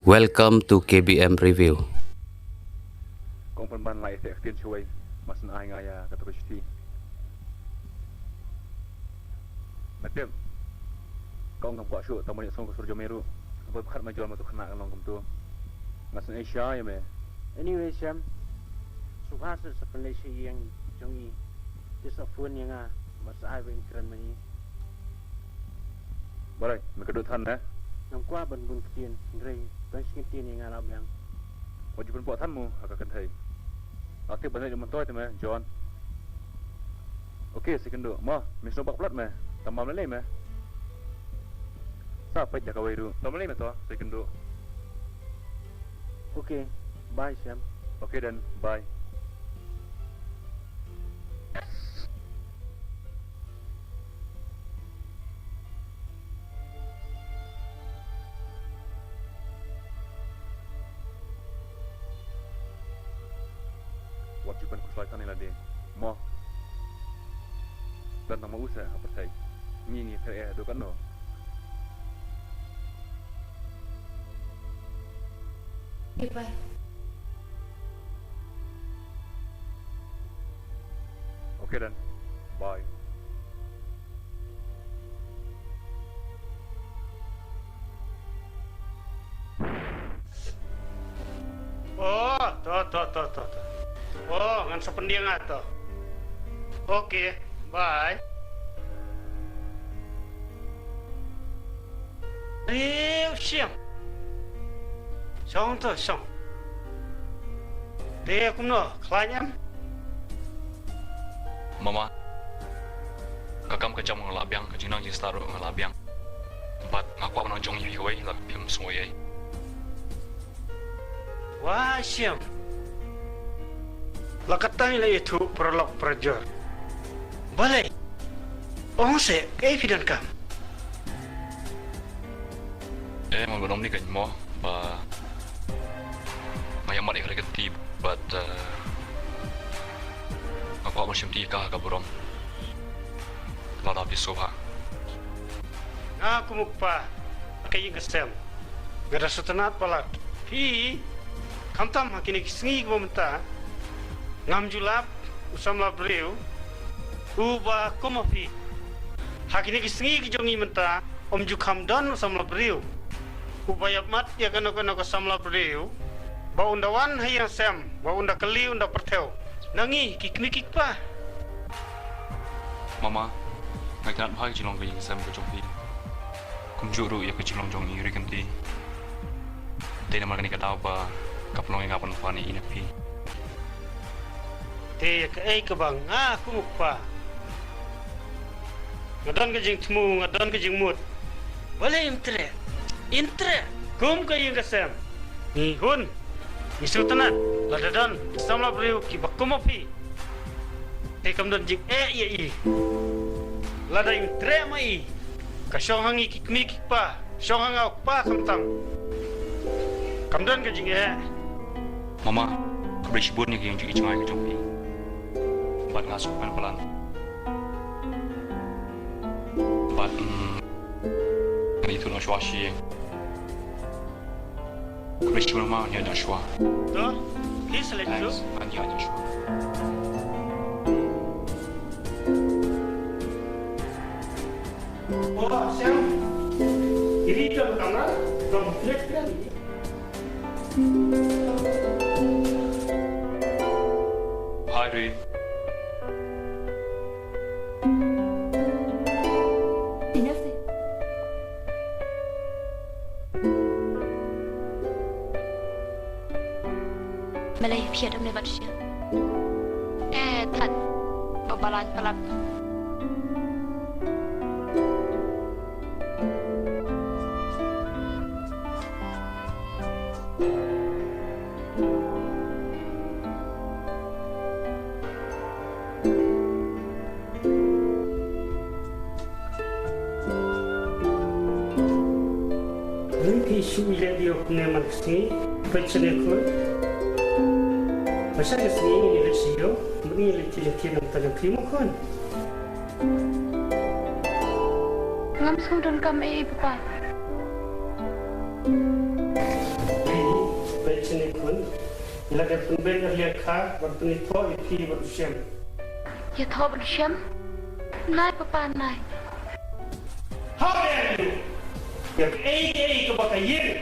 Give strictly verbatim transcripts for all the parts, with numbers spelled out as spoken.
Welcome to K B M Review. Kong pynban lai te ktien shawei, mas na ai nga ïa kata ka shuti. Matep. Kong kam kwah shu, tang ban ïa song ka sur jong me ruh. Boi khat ma jol ma tu khana ka long kumtu. Mas na ai sha ïa me. Anyway, Shem. Subha sa sa pynlei shi ïa jong i. Te sa phone ïa nga, mas ai ba in kren ma i. Balei, me ka duh than ne? Ngam kwah ban bun ktien, hynrei tang shi ktien ïa nga la biang. Wat ju pynpok than mo ha ka kynthei. Ati ban leh myntoi te me, John. Okay, second duh. Mo, me sngewbha palat me. Tang bam lei me. Sa peit da kawei ruh. Tang bam lei me to, second duh. Okay, bye Shem. Okay then, bye. Wat ju pynkuslai tang ïa lade. Mo. Don tang ma u seh ha pyrthei. Ngi ngi pyrthei eh, dei kano. Okay, bye. Okay then. Bye. Oh, to, to, to, to, to. Oh, ngan sa pyndiang ah to. Okay, bye. Riu Shem. Shong to, shong. Te kumno, khlaiñ em? Mama, ka kam ka jam nga la biang, ka jingnang jingstad ruh nga la biang. Bad nga kwah ban ong jong i kawei, la phim sngewthuh ei. Wah, Shem. La katang la ïathuh paralok parajor. Balei? Ong seh, kaei phi donkam? Eh, mo, ba ong ni kan mo, ba nga ïa mad ïa ka kynti, bad, eh, nga kwah ban shim ti ka, ka burom. Lada phi sngewbha. Nga kum u kpa ka ïing ka sem, nga da sngewtynnat palat. Phi, khamtam ha kine ki sngi kiba mynta, ngam ju lap u samla briew uba kum ma phi. Ha kine ki sngi ki jong ngi mynta, ym ju kham don u samla briew uba ïa mad ïa kano kano ka samla briew ba un da wan ha ïing sem, ba un da kylli, un da pyrthew na ngi ki kmie ki kpa. Mama, nga kynad bha ïa ka jinglong ka ïing sem ka jong phi, kumjuh ruh ïa ka jinglong jong i Ri Kynti. Te namar kane ka daw ba ka pynlong ïa nga ban pan ïa i na phi. Te ïa kaei kaba nga kum u kpa nga don ka jingthmu, nga don ka jingmut. Balei im treh? Im treh kum ka ïing ka sem. Ngi hun, ngi sngewtynnat lada don ki samla briew kiba kum ma phi. Te kam don jingeh ïa i. Lada im treh ma i, ka shong ha ngi ki kmie ki kpa, shong ha nga u kpa khamtam, kam don ka jingeh. Mama, khublei shibun ïa ka ïing jong i jong ngi ka jong phi. Bad nga sngewkmen palat. Bad, mm, nga ïathuh noh shuwa shi. Khublei shibun mama, ngi ïa noh shuwa. To, phi sa leit shuh. Thanks, ngi ïa noh shuwa. Oh, Sam. Ini jam kamar, jam flat kan ini. Hi, Ri. Enough. Balei phi ïa dom ne bad sha? Eh, Thad. Ba balang palat. Ri phi shu ïa ïoh kumne man ka sngi, peit shane khun. Ba sha ka sngi ngin ïa leit sha ïew, mut ngin leit thied leit thied na bynta jong phi mo khun. Ngam sngewdonkam ei ei papa. Ngi la dep pynbeit ïa ka liang ka, bad pynithuh ïa phi bad u Shem. Ïathuh bad u Shem? Nai papa nai. How dare you? Ïa kaei kaei kaba ka ïing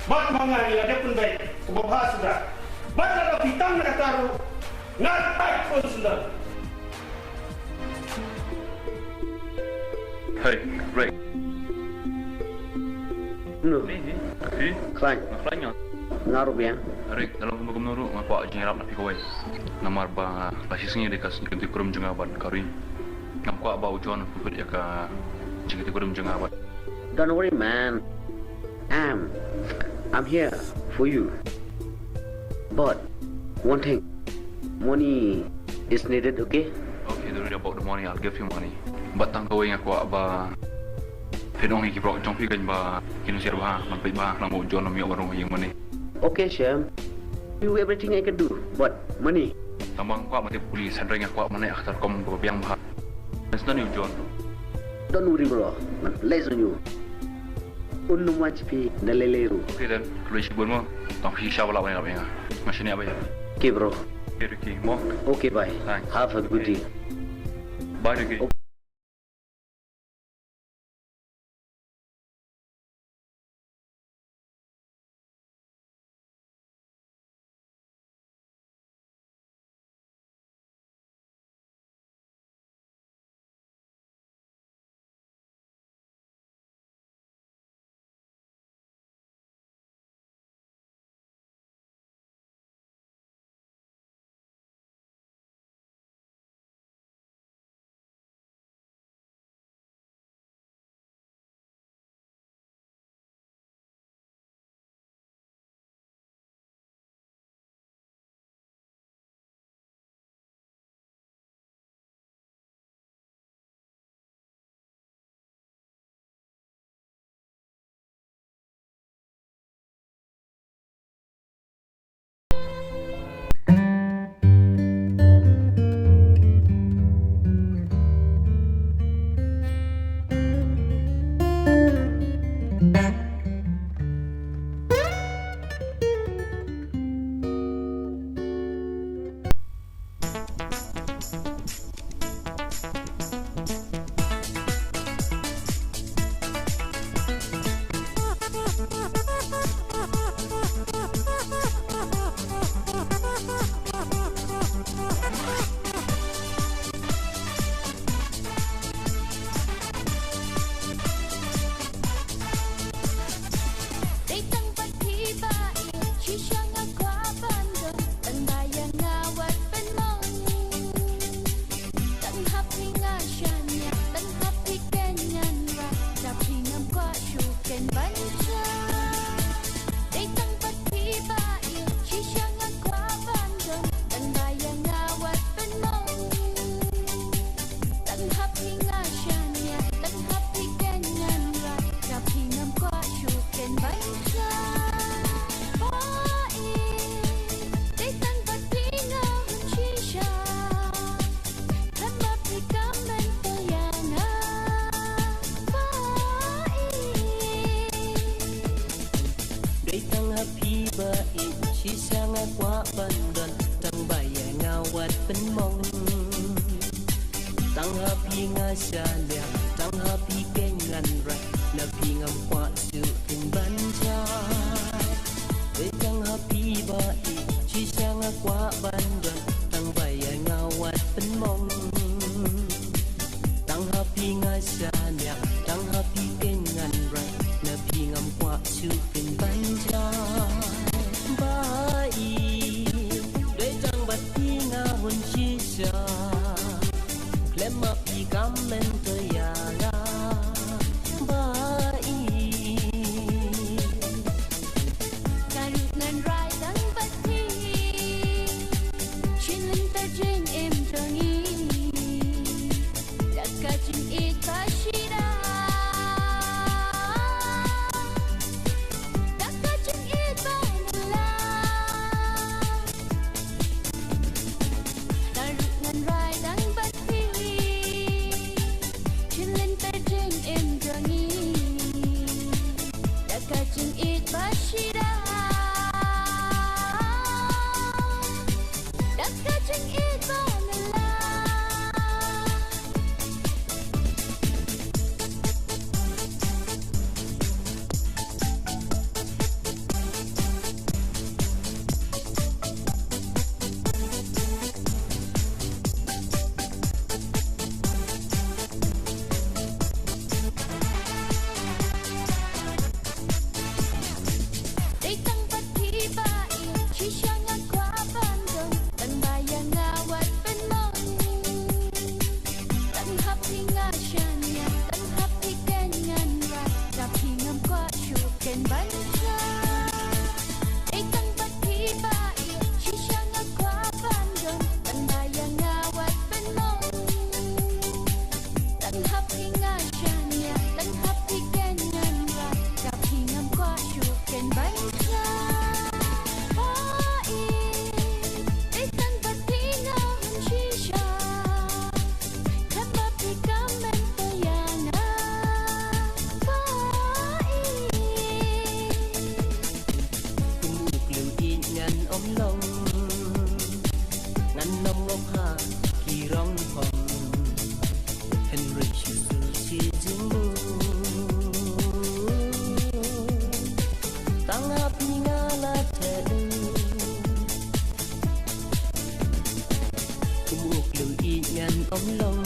bad ma nga ngi la dep pynbeit kaba bha suda. Bad lada phi tang na kata ruh ngan ai khun sendal. Hey, Rick. Mano? Ni, ni. Hi? Khlaiñ. Nga khlaiñ nga. Nga ruh biang. Rick, dalam kumno kumno ruh nga kwah jingïarap na phi kawei. Namar ba la shisngi de ka jingkyntu kurim jong nga bad ka Ri. Ngam kwah ba u John u pynpeit ïa ka jingkyntu kurim jong nga bad. Don't worry, man. I'm, I'm here for you. But one thing, money is needed, okay? Okay, don't worry about the money. I'll give you money. But tang kawei nga kwah ba phin ong ïa ki paralok jong phi kein ba kin ïashem bha, ban peit bha lang ba u John um ïoh ban rung ha ïing mane. Okay, Shem. Do everything I can do, but money. Tang ba nga kwah ban tip police, hynrei nga kwah ban ai ha ka rukom kaba biang bha. Ngan sdang ïa u John. Don't worry, bro. Ngan pynleit ïa u. Un ym wan sha phi da lei lei ruh. Okay then, khublei shibun mo. Tang phi sha ba lah ban ïarap ïa nga. Nga shaniah bha ïa. Okay, bro. Okay, Ricky, mo. Okay, bye. Thanks. Have a good day. Bye, Ricky. Okay. Dei tang bad phi ba ïeit, shisha nga kwah ban don, tang ba ïa nga wat pynmong. Tang ha phi nga shaniah, tang ha phi kein ngan rai, da phi ngam kwah shuh kein ban jia. Dei tang bad phi ba ïeit, shisha nga kwah ban don, tang ba ïa nga wat pynmong. Tang ha phi nga shaniah, tang ha phi kein ngan rai, da phi ngam kwah shuh kein ban jia. Ba ïeit, dei tang bad phi nga hun shisha. Khlem ma phi kmen to ïa nga. Ba ïeit. Dei tang ha phi ba ïeit, shisha nga kwah ban don, tang ba ïa nga wat pynmong. Tang ha phi nga shaniah, tang ha phi kein ngan rai, na phi ngam kwah shuh kein ban jia. Dei tang ha phi ba ïeit, shisha nga kwah ban don, tang ba ïa nga wat pynmong. Tang ha phi nga shaniah, tang ha phi kein ngan rai, na phi ngam kwah shuh kein ban jia. Ba ïeit, dei tang bad phi nga hun shisha. Khlem ma phi kmen to ïa nga. Ba ïeit. ong long.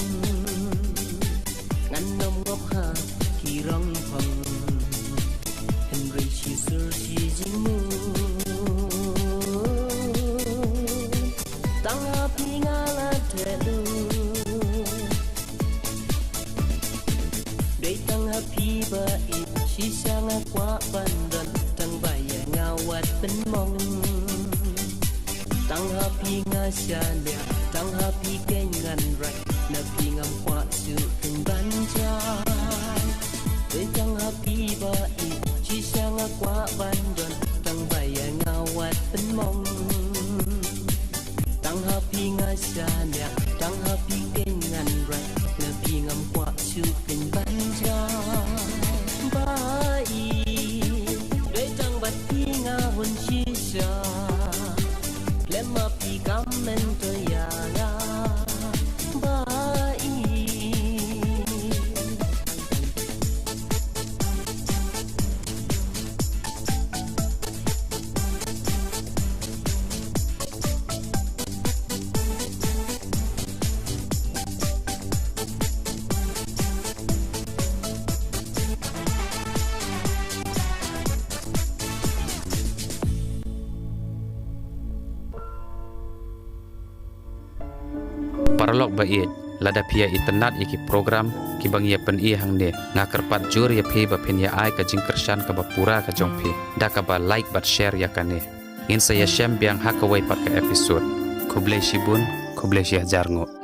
Ngan ym ngop ha ki rong phong. Hynrei shi sur shi jingmut. Tang ha phi nga la theh lut. Dei tang ha phi ba ïeit, shisha nga kwah ban don, tang ba ïa nga wad pynmong. Tang ha phi nga shaniah, tang ha phi keiñ ngan rai, na phi ngam kwah shuh keiñ ban jia. Dei tang ha phi ba ïeit, shisha nga kwah ban don, tang ba ïa nga wad pynmong. Tang ha phi nga shaniah, tang ha phi keiñ ngan rai, na phi ngam kwah shuh keiñ ban jia. Ba ïeit, dei tang bad phi nga hun shisha. Khlem ma phi kam myntoi ïa nga. Ba ïeit. Paralok ba ïeit, lada phi ïa itynnad ïa ki program kiba ngi ïa pyni hangne, nga kyrpad jur ïa phi ba phin ïa ai ka jingkyrshan kaba pura ka jong phi da kaba like bad share ïa kane. Ngin sa ïashem biang ha kawei pat ka episode. Khublei shibun, khublei shihajar nguh.